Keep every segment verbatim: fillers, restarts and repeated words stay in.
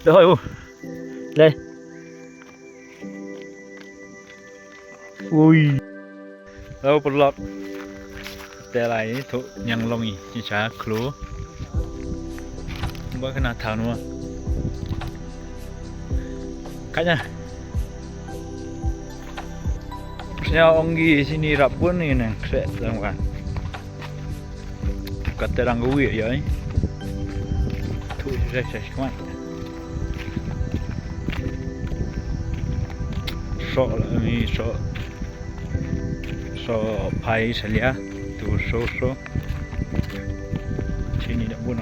Dei u. Lei. Ui. Lau paralok. Te lai tu niang long i ni cha klo. Ba kena thaw nu. Kanya. Sñiaw ong ki sini rap bun ni nang kre lang wan. Kat te rang wi ya i. Tu sa sa kmat. So la mi so. So pai salia. Tu so so. Sini dak bun.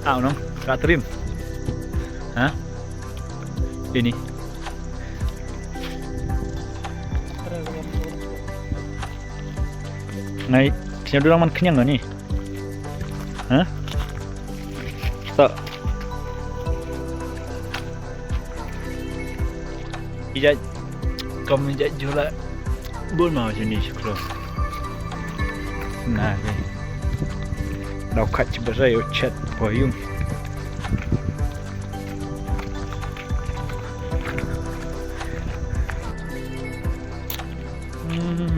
Aw nong, ka trim. Ha? Ini. Ngai, sñiaw dulang man kenyang ni. Ha? Stop. Ijat. Kam ijat jula. Bun ma sini shukro. Na ke. Dau khat ci basa yo chat po yung. Hmm.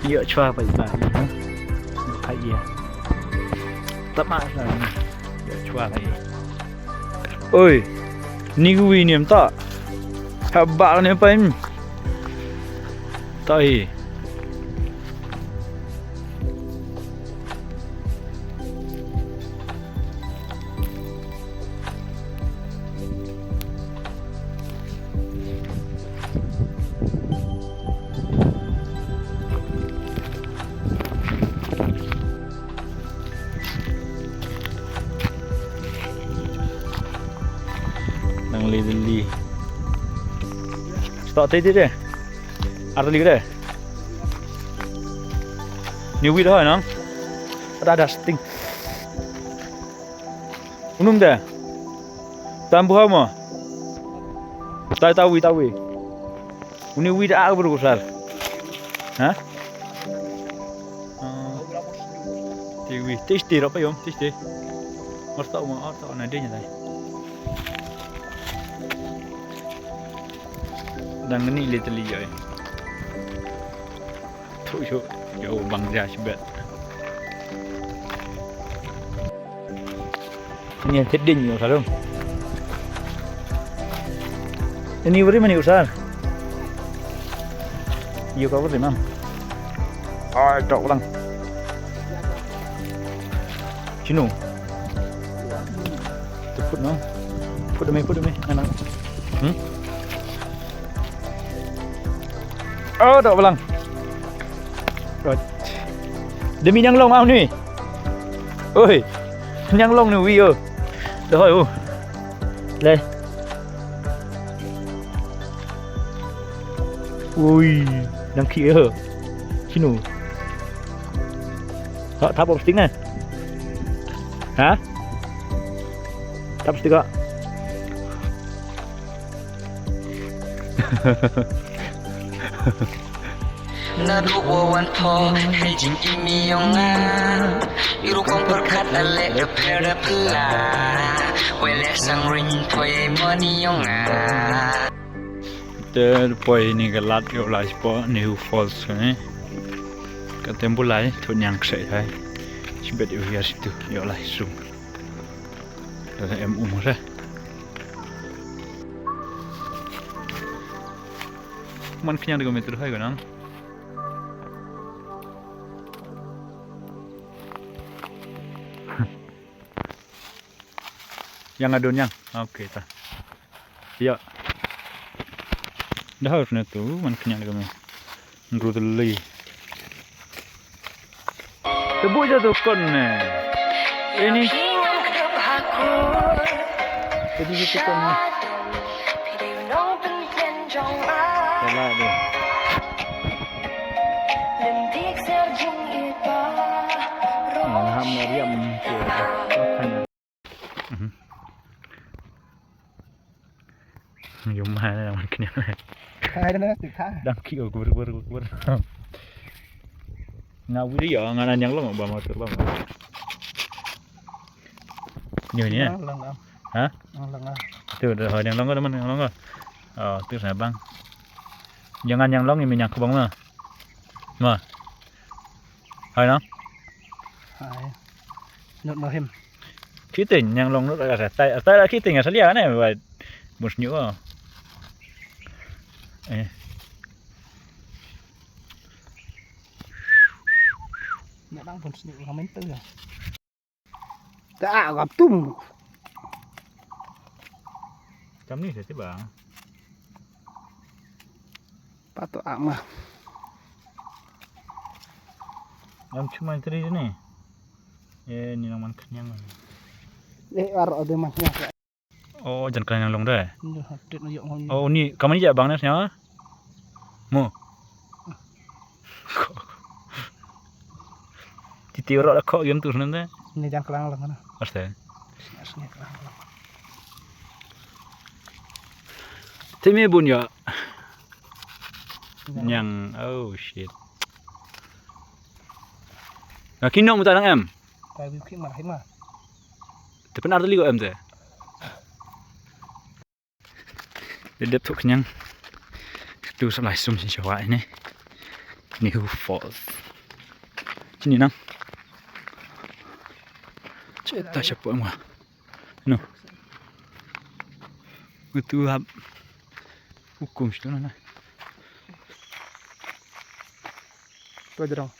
Yo chwa pa iba ni ha. Ka iya. Tama sa ni. Yo chwa pa i. Oi. Ni wi ni em ta. Ha ba ni pa im. Ta i. Nang li li. Stop tadi deh. Ar li deh. Ni wi dah nang. Ada ada sting. Unum de. Tam buha mo. Tai tawi tawi. Uni wi da ak bru sar. Ha? Ti wi, ti ti ro pa yom, ti ti. Or ta mo, or ta na de nya dai. Dang ni le teli yoi. Thu shu yo bang ja shibet. Ni thit ding yo sarum. Ini beri mani usar. Yo ka beri mam. Ai tok lang. Chinu. Tu put no. Put me put me. Nana. Hmm? Oh, dok belang. Demi nyang long mau ni. Oi. Nyang long ni wi yo. Dah oi. Le. Ui, nang ki yo. Sino. Ha, tap op sting na. Ha? Tap sting ka. Naduh wa wan pho hei jingim i yong nga. I rukom pyrkhat na leh da pher da phylla. Wei leh sang ring pho yei mon i yong nga. Te poi ni ka lad ïoh lai spot Nihu Falls ne. Ka tembu lai thut nyang kseh hai. Sibet ïoh ïa situ ïoh lai sum. Em um re. Man khñiang de ko metro hai ko nang. Yang adun yang. Oke ta. Ya. Dah harus ne tu man khñiang de ko me. Ngru teli. Tebu ja tu kon ne. Ini. Tebu ja tu kon ne. Salah deh. Alham Mariam. Mhm. Yung ma na man kene. Hai na tu ka. Dang ki o gur gur gur. Nga video nga na nyang long ba ma tur ba ma. Nyo ni. Nang lang ah. Ha? Nang lang ah. Tu dah nyang long ka teman nyang long ka. Oh, tu sana bang. Jangan nyang long ni nyang kubang ma. Ma. Hai na. Hai. Not know him. Kita nyang long not ka tai tai kita nga salia ne ba. Mus nyu. Eh. Nya dang pun sini ngamen tu ya. Tak agak tum. Jam ni saya tiba. Patut ama. Jam cuma teri ni. Eh, ni naman kenyang. Eh, arok ada masnya. Oh, jan klan nyang long de. Nyo, hapit na yok ngon. Oh, ni kamani ja bang ne snya. Mo. Titi ro da ko yum tu snem de. Ni jan klan long na. Aste. Snya snya klan long. Timi bun ya. Nyang, oh shit. Na kinong muta nang em. Kai bi khima khima. Te pyn ar tylli ko em te. Dep dep thok khñiang. Tu sa lai sum shin shawa ini. Ni hu falls. Sini nang. Che ta shapo em wa. No. Utu hap. Hukum situ na. Tu aja dong.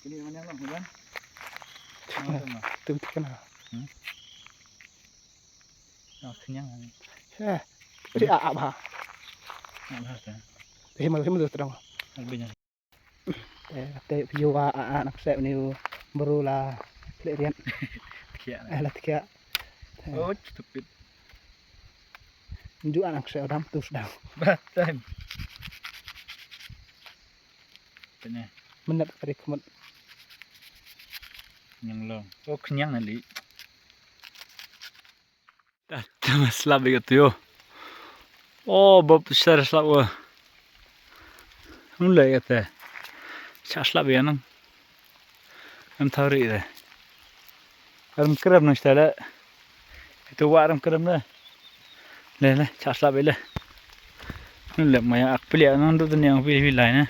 Kini mana yang long hujan? Tu betul kena. Hmm? Ah, kenyang. Eh, ri a ba. Nah, bahasa. Hima hima tu terang. Lebihnya. Eh, te view a a a nak sep ni bru la lek rian. Tkiak. Eh, la tkiak. Oh, stupid. Nju anak sep dam tu sedang. Batan. Tanya. Menep kari kemut. Nyang long. Oh, kenyang ali. Ta ta slap ïa ka tuïo. Oh, bob tu shar slap wa. Nun le ïa te. Shar slap ïa nang. Em thaw ri te. Ram krem nang shtale. Itu wa ram krem le. Le le, shar slap ïa le. Nun le maya ak pili nang tu tu ni ang pili pili lai na.